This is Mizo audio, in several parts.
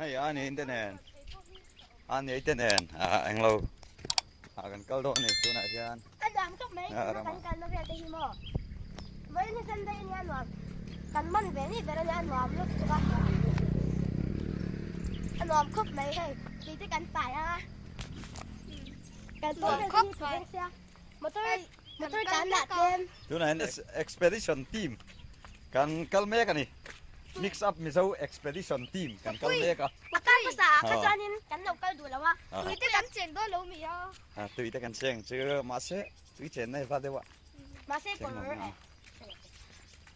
Hei a ni te nen a ni te nen a englo a kan kal dawn ni tunah hian a nuam khawp mai tuna kan kalna vel te hi maw vawiin hi Sunday ania a nuam kan man ve ni ber ania a nuam lutuk a a nuam khawp mai hei tui te kan pai a kan pawh vel te hi tha reng sia motor motor kan lah tlem tunah hian expedition team kan kal mek a ni. Mix up Mizo Expedition Team kan kal mek a. A kar hmasa ah kha chuanin kan lo kal duh lo a. Tui te kan cheng dawn lo mi a. Tui te kan cheng chu mahse tui chen na hi va deuh a. Mahse kawr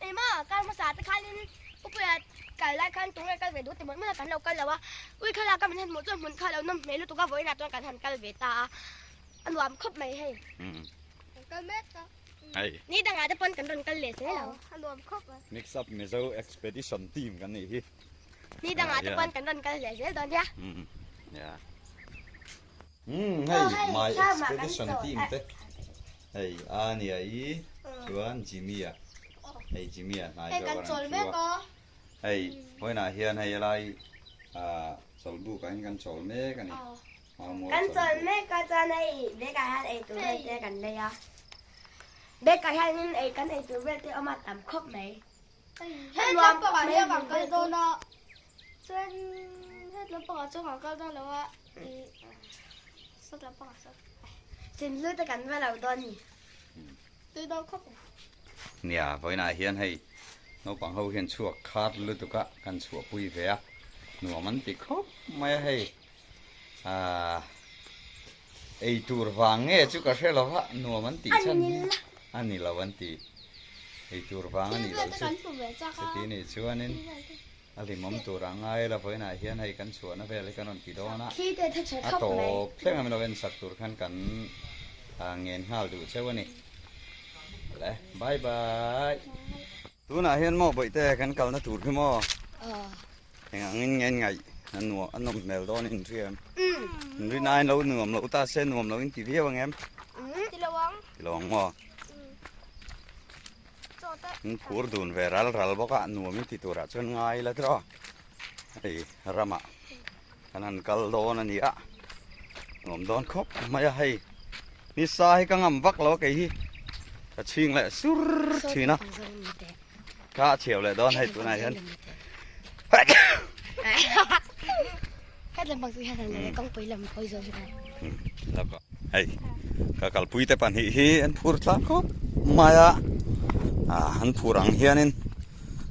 ema kar hmasa te khanin upuia kal lai khan tunge kal ve duh ti mawlh mawlh a kan lo kal lo a. Ui khala ka min han hmuh chuan hmun kha lo nawm hmel lutuk a vawiinah chuan kan han kal ve ta a. A nuam khawp mai hei. Kan kal mek a. Hei. Ni dangah te pawn kan rawn kal leh zel ang. A nuam khawp a. Mix up Mizo Expedition Team kan nih hi. Ni dangah te pawn kan rawn kal leh zel dawn nia. Yeah. Hei my expedition team te. Hei Ania i chuan Jimmy a. Hei Jimmy a hnai zawk a rawn thu a. Hei vawiinah hian hei helai chawlhbuk ah hian kan chawl mek a ni. Kan chawl mek a chuan hei bag ah hian eitur vel te kan lei a bag ah hianin ei kan eitur vel te awm a tam khawp mai He lampangah hian kan kal dawn a chuan he lampangah chuan kan kal dawn lo a ih sawt lampangah sawn Sinhlu te kan va lo dawn ni. Tui dawn khawp mai. Nia vawiinah hian hei naupang ho hian chhuak khat lutuk a kan chhuahpui ve a nuam an ti khawp mai a hei. Ahh ei tur vang nge chu ka hre lo va nuam an tih chhan hi a ni lo an ti ei tur vang a nih loh chu chuti nih chuanin a hlimawm tur a ngai la vawiinah hian hei kan chhuahna vel hi kan rawn ti dawn a a tawp thleng a min lo en sak tur khan kan ngen nghal duh cheu a ni le bye bye tunah hian maw bawihte kan kalna tur hi maw. Eng angin nge ngaih a nuam a nawm hmel dawn in hria em? In rin aiin lo nuam lo ta se nuam lo in ti viau ang em? Ti lo ang. Ti lo ang maw? In phur dun ve ral ral bawk a nuam in ti turah chuan ngai la tiraw. Hei ramah kan han kal dawn a ni a nuam dawn khawp mai a hei nisa hi ka ngam vak lo a kei hi ka chhing leh sur thin a. Kha a chhiau leh dawn hei tunah hian. Hei ka kalpui te pahnih hi an phur tlang khawp mai a, an phur ang hianin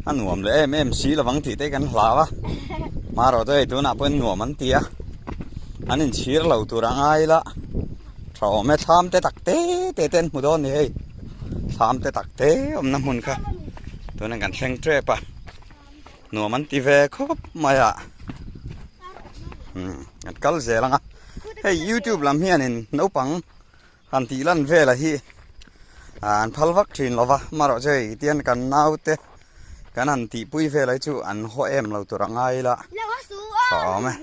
a nuam leh em em si lovang tih te kan hlau a, marawh chu hei tunah pawhin nuam an ti a, an inchhir lo tur a ngai ila tha awm e thlam te tak te te te an hmu dawn a ni hei. Thlam te tak te awmna hmun kha tunah kan thleng tep a nuam an ti ve khawp mai a kan kal zel ang a hei youtube lam hianin naupang han tih lan vela hi an phal vak thin lo va amaherawhchu hei tian kan naute kan han tihpui vel hi chu an haw em lo tur a ngai ila tha awm e.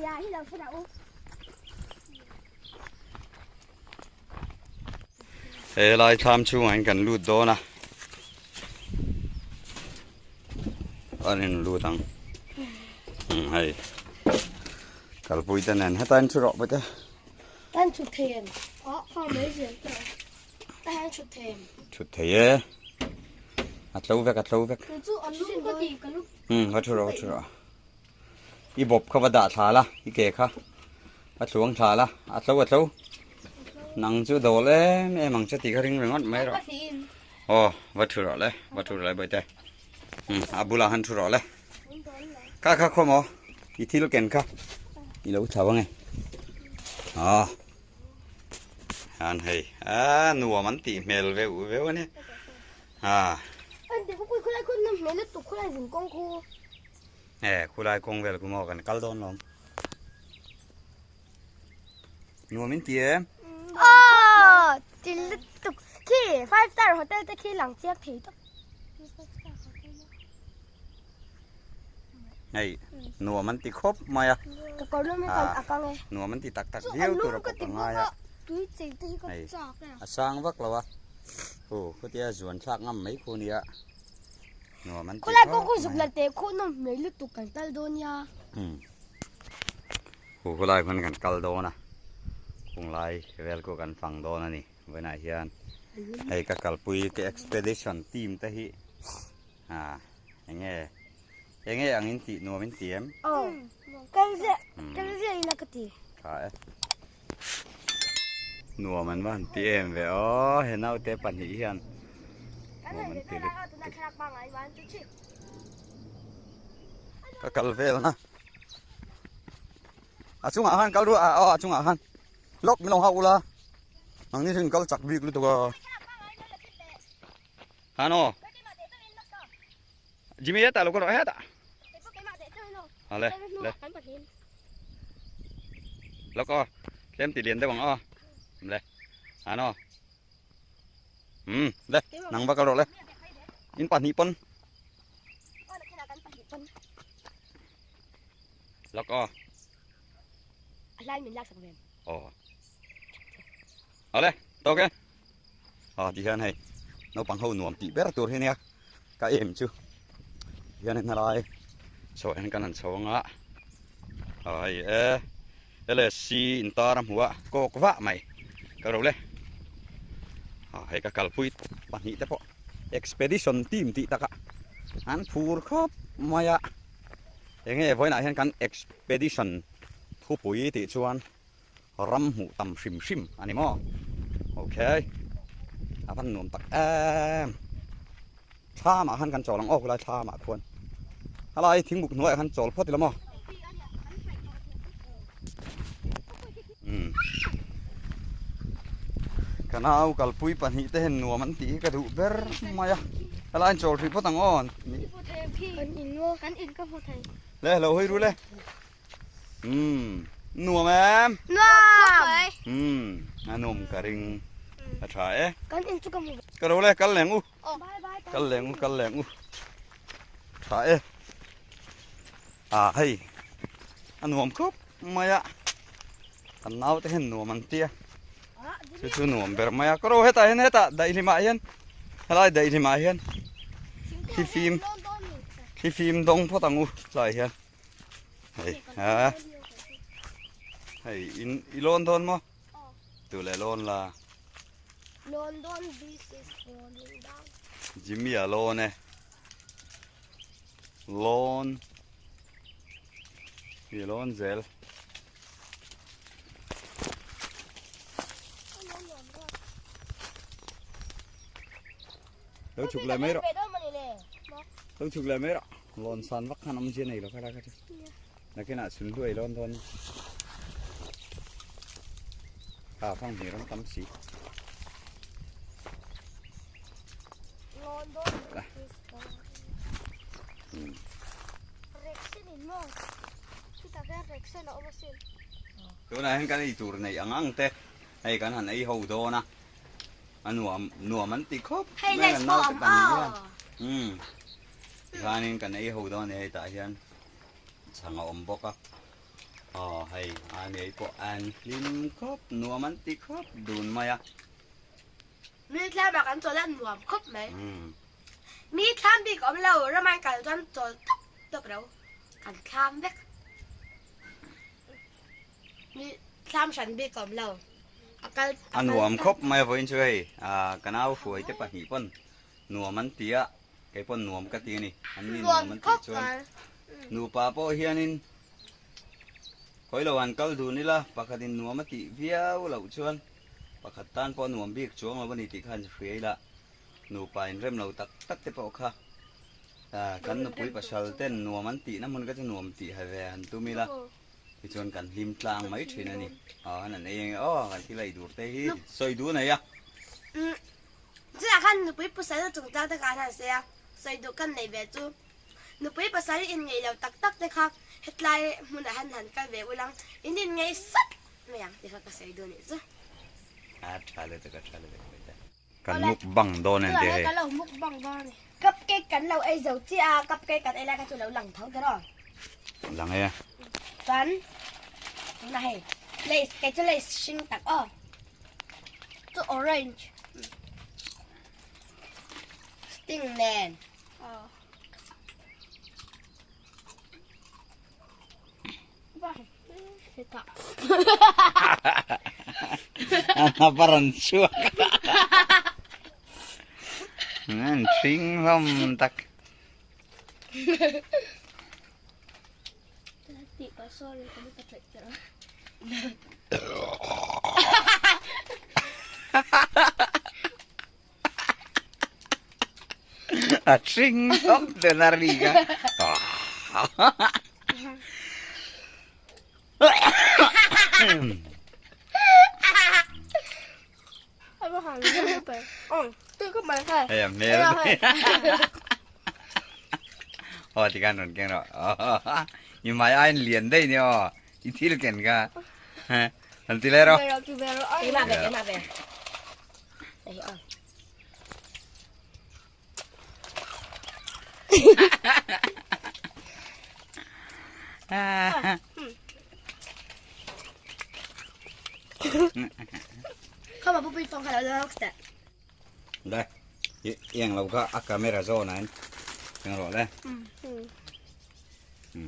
He lai thlam chhungah hian kan lut dawn a an in lut ang hei kalpui te nen heta in thu rawh pawh te tan thut thei em a kha mai zel ta ta hian thut thei em thut thei e a tlo vek a tlo vek chu an lu ka ti ka lu va thu rawh va thu rawh I bawp kha va dah thla la, i ke kha a thluang thla la, a tlo a tlo. Nang chu dawl em em ang che tih kha ring ringawt mai rawh. Aw, va thu rawh le, va thu rawh le bawihte. A bulah han thu rawh le. Kha kha khaw maw, i thil ken kha i lo thlau ange. Aw, han hei, a nuam an tih hmel veuh veuh a nia. A. Khulai khu nawm hmel lutuk khulai zinkawng khu. E khulai kawng vel khu maw kan kal dawn lawm. Nuam in ti em? Aw ti lutuk khi five star hotel te khi lang chiak thei tawp. Hei nuam an ti khawp mai a. Ka kawr lum hi kan a kang e. Nuam an ti tak tak viau tur a pawh ka ngai a. Tui chei te hi ka chak e. A sang vak lo a. Hu khutia zuan thlak ngam mai khu nia. Nuam an ti Khulai kawng khu zuk la teh khu nawm hmel lutuk kan kal dawn nia. Khu khulai khuan kan kal dawn a, khung lai vel khu kan fang dawn a ni. Vawiinah hian hei ka kalpui ka expedition team te hi ah enge enge ang in tih nuam in ti em? Aw kal ziah kal ziah ila ka ti. Tha e. Nuam an va han ti em ve aw he naute pahnih hian nuam an ti lut Ka kal vel na. A chungah khan kal ruah aw a chungah khan lawk min lo hauh ula nangni chu in kal chak bik lutuk a. Han aw. Jimmy hetah lo kal rawh hetah. A le le. Lawk aw tlem ti lian deuh ang aw. Le han aw. Um le nang va kal rawh le. In pahnih pawn. Lawk aw. A hlai min laksak ve. Aw. Awle, tawk e. Aw ti hian hei naupang ho nuam tih ber tur hi nia ka em chu. Hian in helai chho hian kan han chho anga. Aw hei e LSC in tar a hmu a kawk vah mai ka ro le. Aw hei ka kalpui pahnih te pawh expedition team tih takah an phur khawp mai a. Enge vawiinah hian kan expedition thupui tih chuan ram hmuh tam hrim hrim a ni maw? Ok, a van nuam tak em. Thlamah khan kan chawl ang aw khulai thlamah khuan. Helai thingbuk hnuaiah khan chawl phawt ila maw? Ka nau kalpui pahnih te hian nuam an tih hi ka duh ber mai a. Helai an chawl hrih phawt ang aw. Kan in ka hmu thei. Le lo hawi ru le. Umm nuam em? Nuam! Umm a nuam ka ring a tha e. Kan in chu ka hmu. Ka ro le kal leng u. Kal leng u kal leng u. Tha e. Ah hei a nuam khawp mai a. Kan nau te hian nuam an tia. Chu chu nuam ber mai a. Ka ro hetah hian hetah daihlimah hian helai daihlimah hian thlifim thlifim dawng phawt ang u tlai hian. Hei ha hei in i lawn dawn maw? Tu leh lawn la. Lawn dawn this is falling down. Jimmy a lawn e. Lawn. I lawn zel. Lo chhuk leh mai rawh. Lo chhuk leh mai rawh. Lawn san vak khan awmzia nei lo kha la kha chu. Nakinah chhun hluai lawn dawn. Kha fang hmir an tam si. Tunah hian kan ei tur neih ang ang te hei kan han ei ho dawn a. A nuam nuam an ti khawp mai kan naute pahnih hian. Umm tikhanin kan ei ho dawn a ni hei tah hian chhang a awm bawk a. Aw hei a ngei pawh an hlim khawp nuam an ti khawp dun mai a. Mi thlamah kan chawl a nuam khawp mai. Mi thlam bik awm lo ramain kal chuan chawl tawp tawp lo kan thlam vek. Mi thlam hran bik awm lo. A kal A nuam khawp mai a vawiin chu hei ka nau hruai te pahnih pawn nuam an ti a kei pawn nuam ka ti a ni. An ni nuam an tih chuan nupa pawh hianin khawi lo han kal dun ila pakhatin nuam a tih viau loh chuan pakhat tan pawh nuam bik chuang lo a ni tih khan hria ila nupa inrem lo tak tak te pawh kha kan nupui pasal ten nuam an tihna hmun kha chu nuam tih hai ve han tum ila. Tichuan kan hlim tlang mai thin a ni. Aw han an ei ange aw kan thil ei dur te hi sawi duh nei a. Umm chutah khan nupui pasal chungchang te kha an han sawi a, sawi duh kan neih ve chu nupui pasal inngeih lo tak tak te kha hetlai hmunah hian han kal ve ul ang, in inngeih sat mai ang tih kha ka sawi duh nih chu. A tha lutuk a tha lutuk mai te. Kan mukbang dawn a ni hei. Kan lo mukbang dawn a ni. Cupcake kan lo ei zo chiah a, cupcake kan ei lai kha chu lo lang tho ta rawh. Lang e. Chuan tunah hei lace kei chu lace hring tak aw. Chu orange. Sting nen. Aw. A rawn chhuak an hring hlawm tak. A hring hlawm ten a ri kha. Hei a hmel Aw tikhan rawn keng rawh I hmai aiin lian daih nia aw i thil ken kha han ti leh rawh Keimah ve keimah ve Hei aw Đây, yên lâu cả a camera zo này. Yên rồi đấy. Ừ.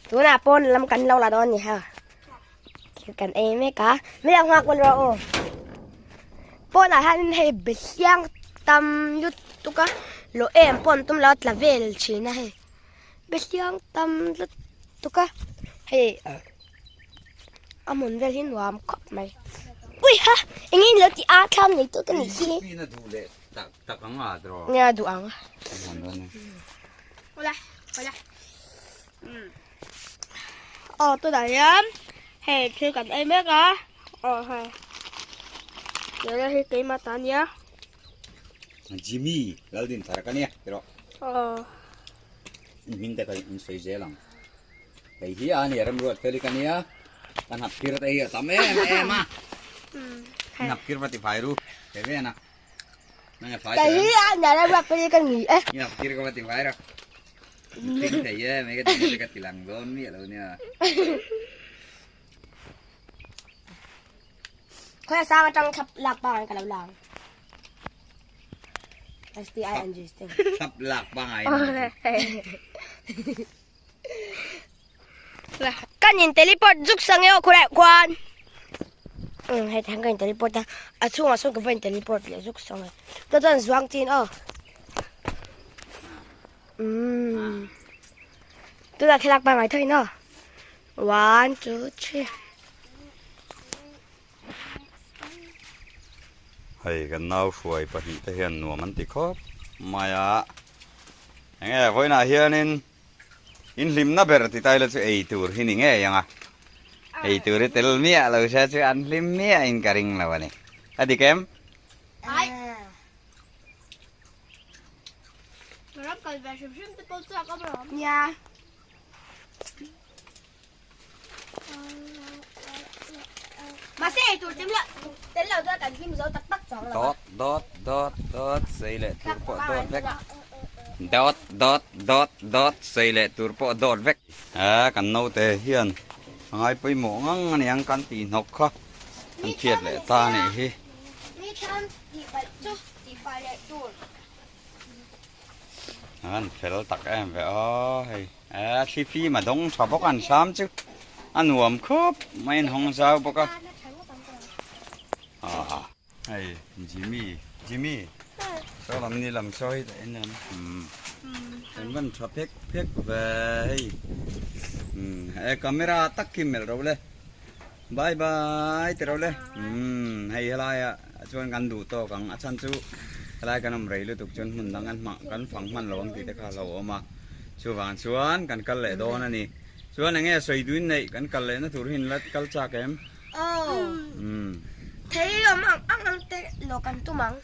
Tunah pawn lam kan lo la dawn ni ha. Kan ei mek a, mi lo nghak pawn rawh aw. Pawnah hian hei behliang tam lutuk a, lawh em pawh an tum lo a tla vel thin a hei. Behliang tam lutuk a, hei a hmun vel hi nuam khawp mai. Ui ha! Eng nge lo tih a thlam nei tawh ka nih hi. Nia duh ang. Aw tunah hian hei thil kan ei mek a aw hei tuna hi keimah ta ania. Jimmy Laldin thar ka nia tiraw. Aw. Hming te kha in sawi zel ang. Hei hi a ni remruat fel ka nia kan hap kir te hi a tam em em a. Hap kir va ti fai ru he ve na. Kei hi a ni remruat fel ka ni e. Hap kir ka va ti fai ru. Thing thei e mai ka ti ka ti lang dawn miah lo nia. Khawi a sang atang thlap lak pangai ka lo lang. S T I N G sting. Thlap lak pangai. Kan in teleport zuk sang eo khulai khuan. Um hei thang kan in teleport a. A chhungah sawn ka va in teleport leh zuk sang e. Chuan chuan zuang chin aw. Umm tunah thlalak pangngai tho in aw one two three. Hei kan nau hruai pahnih te hian nuam an ti khawp mai a enge vawiinah hianin in hlimna ber ti ta ila chu ei tur hi ni ngei ang a ei tur hi tel miah lo se chu an hlim miah in ka ring lo a ni a dik em? Ram kal ve hrim hrim te pawh chak a ram. Nia. Mahse ei tur tim lo tel lo chuan kan hlim zo tak tak chuang lo a. Dawt dawt dawt dawt sei leh tur pawh dawt vek. Dawt dawt dawt dawt sei leh tur pawh dawt vek. He kan naute hian a ngai pawimawh ngang a niang kan tih hnawk kha an hriat leh ta a nih hi. Ni thlam tih palh chu tih fai leh tur. An fel tak em ve aw hei e thli fim a dawng tha bawk an hram chu a nuam khawp mai an hawng zau bawk a ah hei Jimmy Jimmy saw lam ni lam saw hi ta en lam um an van tha phek phek ve hei um e camera tak khi melh ro le bye bye ti ro le um hei helai ah chuan kan duh tawk ang a chhan chu helai kan awm rei lutuk chuan hmun dang kan hmang kan fang hman lo ang tih te kha a lo awm a chuvang chuan kan kal leh dawn a ni chuan eng nge sawi duin neih kan kal leh na tur hi in la kal chak em umm thei awm ang ang ang te lo kan tum ang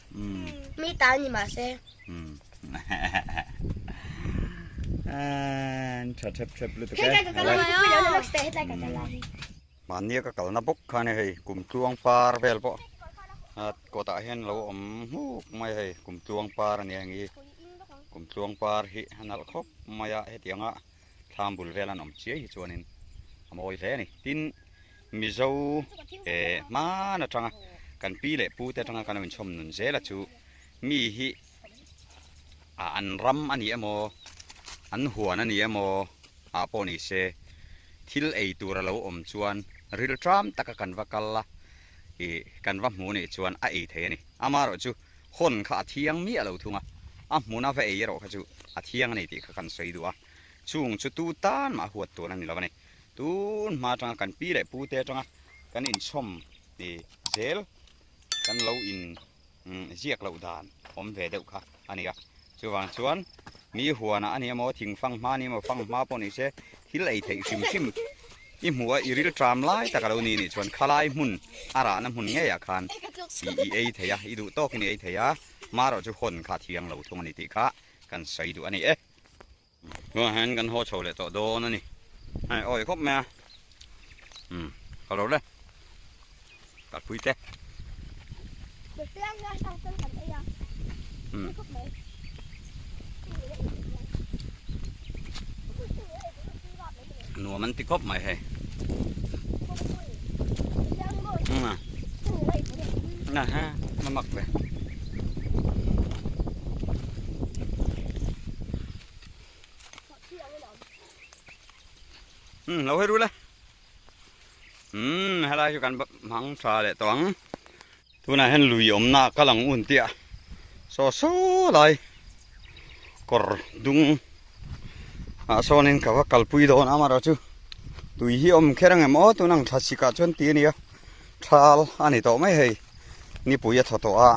mi ta ni mahse umm an tha thep thep lutuk e Mahnia ka kalna bawk kha a ni hei kum tluang par vel pawh kawtah hian lo awm hmuk mai a hei kum tluang par a nia heng hi kum tluang par hi a nalh khawp mai a hetianga thlam bul vel an awm chiai hi chuanin. A mawi hle a ni. Tin, Mizo hman atanga kan pi leh pu te atanga kan lo inchhawm nun zel a chu mi hi an ram a ni emaw, an huan a ni emaw ah pawh ni se thil ei tur a lo awm chuan rilṭam taka kan va kal a, ih kan va hmu nih chuan a ei thei a ni. Amaherawhchu hawn kha a thiang miah lo thung a, a hmuna va ei erawh kha chu a thiang a ni tih kha kan sawi duh a. Chung chu tu tan mah huat tur a ni lo a ni. Tun hma atanga kan pi leh pu te atanga kan inchhawm zel kan lo in ziak loh dan awm ve deuh kha a ni a. Chuvang chuan mi huanah a ni emaw thing fang hma a ni emaw fang hma pawh ni se thil ei theih hrim hrim i hmuh a i ril tram lai tak a lo ni nih chuan khalai hmun a rahna hmun ngeiah khan i ei thei a, i duh tawkin i ei thei a, marawh chu hawn kha a thiang lo thung a ni tih kha kan sawi duh a ni e. Tunah hian kan haw chho leh tawh dawn a ni. Hei awi khawp mai a. Umm ka lo le. Kalpui te. Umm. Nuam an ti khawp mai hei. Umm. Na ha na mak ve. Umm lo hawi ru le. Umm helai chu kan hmang tha leh tawh ang. Tunah hian lui awmna a kal ang un tih a saw saw lai kawr dung ah sawnin ka va kalpui dawn a amaherawhchu tui hi awm kher ang em aw tun ang thlasik ah chuan ti a nia thal a ni tawh mai hei nipui a thaw tawh a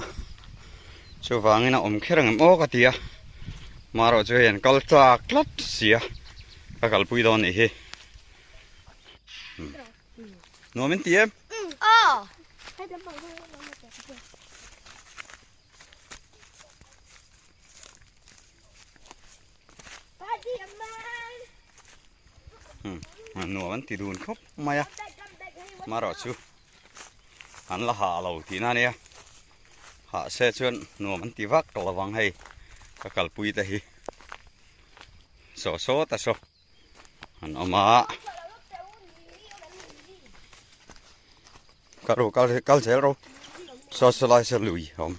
chuvangin a awm kher ang em aw ka ti a amaherawhchu hei an kal chak tlat sia ka kalpui dawn nih hi. Nuam in ti em? Aw. Nuam an ti dun khawp mai a. Marawh chu an la hah lo tihna a nia. Hah se chuan nuam an ti vak lo vang hei ka kalpui te hi. Saw saw ta saw. An awm a. Kal ru kal kal zel ro. Saw saw lai saw lui a awm.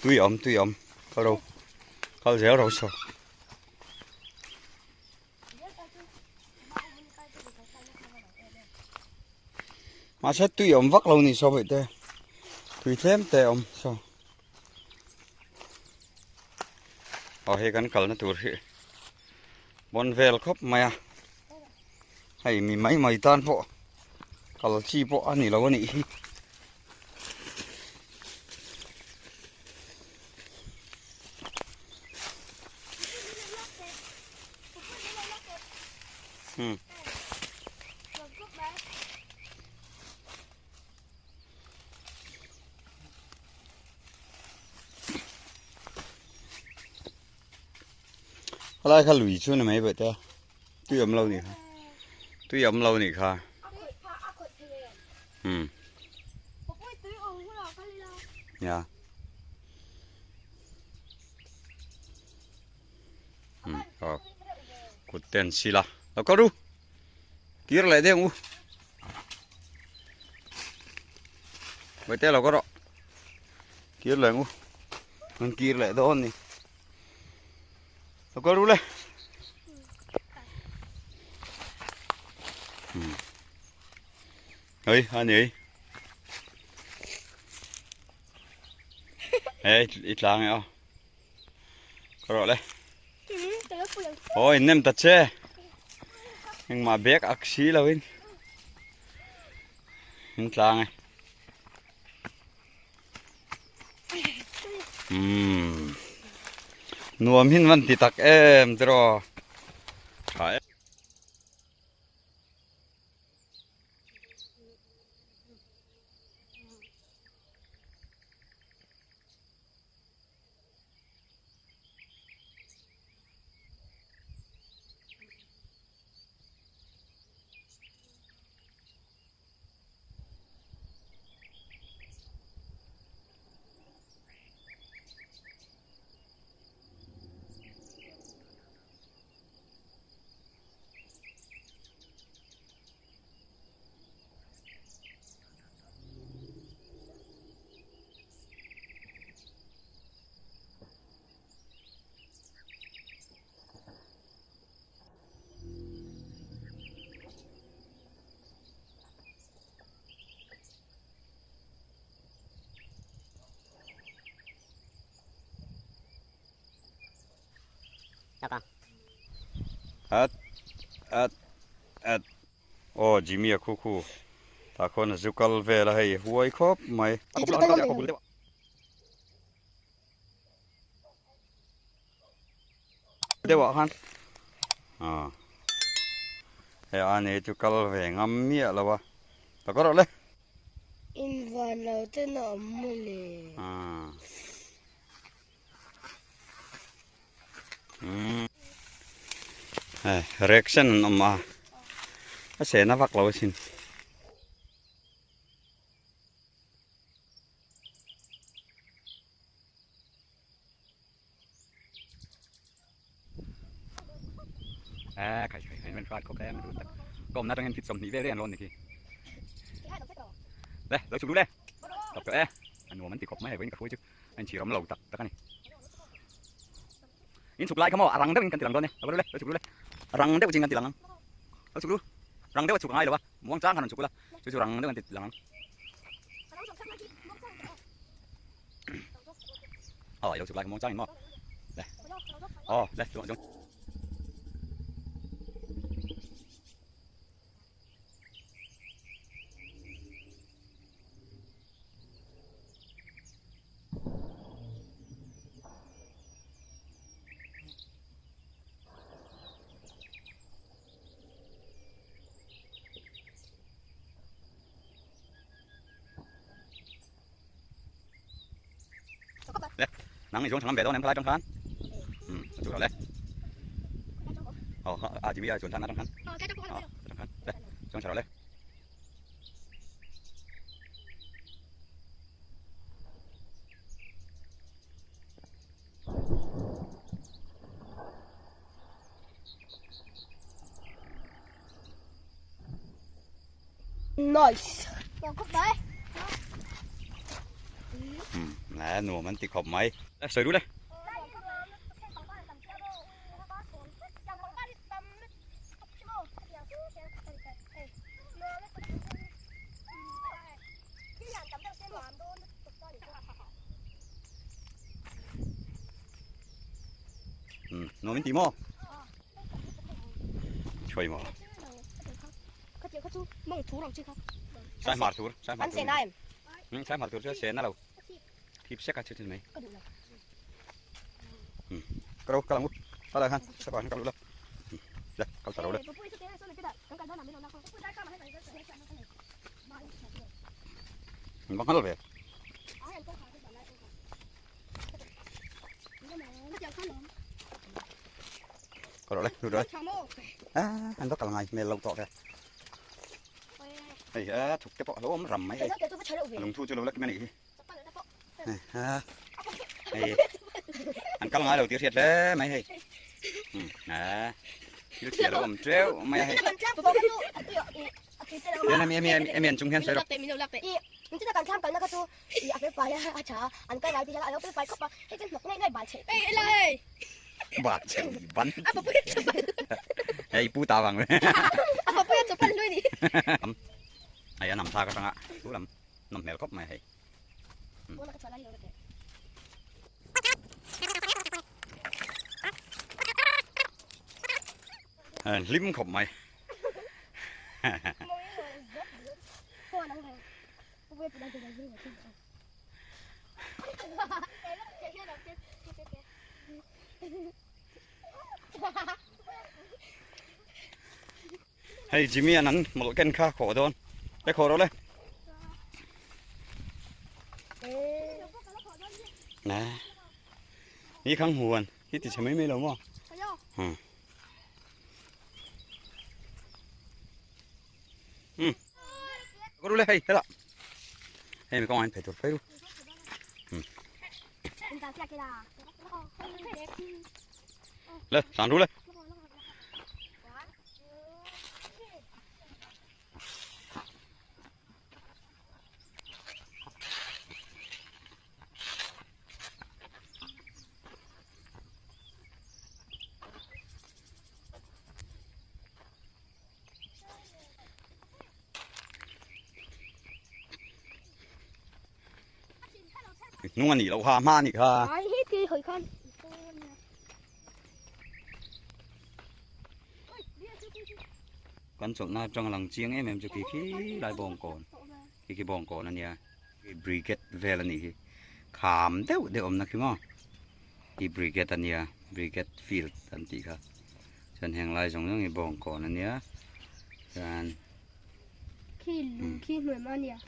Tui a awm tui a awm. Kal ro. Kal zel ro saw. Mahse tui a awm vak lo ni saw bawih te. Tui tlem te a awm saw. Aw hei kan kalna tur hi bawn vel khawp mai a hei mi mai mai tan pawh kal chi pawh a ni lo a nih hi. Hmm. Helai kha lui chu ni mai bawih te tui awm lo ni kha tui awm lo ni kha um ya um aw kut te an sil a lo kal ru. Kir leh deuh ang u. Vaite lo ka rawh. Kir leh ang u. An kir leh dawn ni. Lo kal ru le. Hei, a ni. Hei, i tlang e aw. Ka rawh le. Aw in nem ta che. Engmah bag ak si lo in. In tlang e. Hmm. Nuam hin van ti tak em tiraw. Tha em. Tak a. At at at aw Jimmy a khu khu tah khuan a zu kal vel a hei huai khawp mai. Deuh ah khan ah hei a nei chu kal ve ngam miah lo a ta ka rawh le. Invan lo ten a awm mawle. Ah. Hei reaction an awm a a sehna vak lo asin. In chhuk lai kha maw a rang deuhin kan ti lang dawn e lo le lo chhuk lu le a rang deuh chin kan ti lang ang lo chhuk lu rang deuh a chhuk a ngai lo a muang chang khan rawn chhuk ula chu chu rang deuh kan ti lang ang aw lo chhuk lai kha muang chang in maw le aw le chuang chuang Nang i chuang thangam ve dawn em khalai tang khan um chu lo le oh a Jimmy a chuan thang atang khan oh atang khan le chuang thalo le Nice. Nè, nuam an ti khawp mai. Sawi ru le. Nuam in ti maw? Chhuai maw? Sai hmar tur, sai hmar tur. Sai hmar tur chu a sen a lo. Thip sek a chu chu mai. Ka lo kal ang u. Kal ah khan step ah khan kal ula. Le kal ta ro le. An va nghal ve. Ka ro le, lut ro le. An va kal ngai hmel lo tawh ve. Hei a thuk te pawh a lo awm ram mai hei. A lungthu chu lo la kim a nih hi. Hei an kal ngai lo tih a hriat hle mai hei. Thil chhia lo awm teuh mai a hei. Hian hemi hemi hemi an chung hian sawi rawh. Bal chhe ban. Hei pu ta vang. Hei a nam thlak atanga chu lam nawm hmel khawp mai hei. Hlim khawp mai. Hei Jimmy an an mawlh ken kha khawh dawn le khawh rawh le nè ni khang huan hi ti chhe mai mai lo maw Có đu lên hay thế ạ. Hey mình có anh phải tuột phê luôn. Lên, sàn đu lên. Nung a nih loh kha, hma a nih kha. Kan chawlhna atanga lang chiang em em chu khi khi lai bawngkawn khi khi bawngkawn a nia. Brigade vel a nih hi kham deuh deuh awmna khi maw hi brigade a nia brigade field an tih kha chuan heng lai zawng zawng hi bawngkawn a nia chuan khi lung khi hnuai mah a nia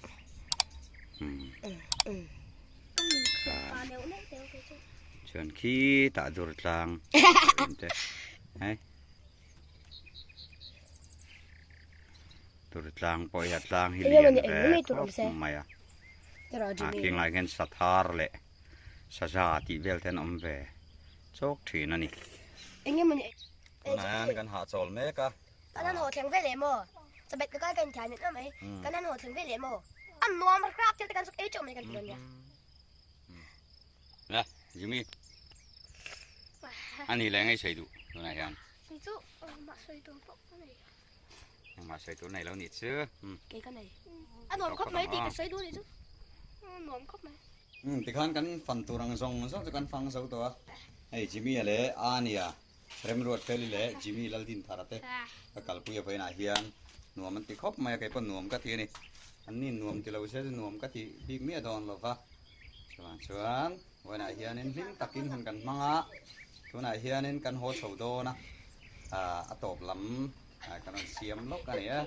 chuan khi tah dur tlang te hei. Tur tlang pawh hi a tlang hi lian ve khawp mai a. A khing lai hian sathar leh saza tih vel te an awm ve chawk thin a ni. Tunah hian kan hahchawl mek a. Kan han haw thleng ve leh maw? Chawbet ka kal ka inthian em mai. Kan han haw thleng ve leh maw? A nuam hrap thil te kan zuk ei teuh mai kan ti dawn nia. La, Jimmy. Ani leh ngei sawi duh tunah hian. Kei chu engmah sawi tur pawh ka nei. Engmah sawi tur nei lo nih chu. Kei ka nei. A nuam khawp mai tih ka sawi duh nih chu. A nuam khawp mai. Umm tikhan kan fan tur ang zawng zawng chu kan fang zo tawh a. Hei Jimmy-a leh Ania, Remruatfeli leh Jimmy Laldinthara te ka kalpui avainah hian nuam an ti khawp mai a, kei pawh nuam ka ti a ni. An ni nuam ti lo se chu nuam ka ti bik miah dawn lo va. Chuvang chuan vawiinah hianin hlim takin hun kan hmang a, tunah hianin kan haw chho dawn a, a tawp lam kan rawn siam lawk a ni e.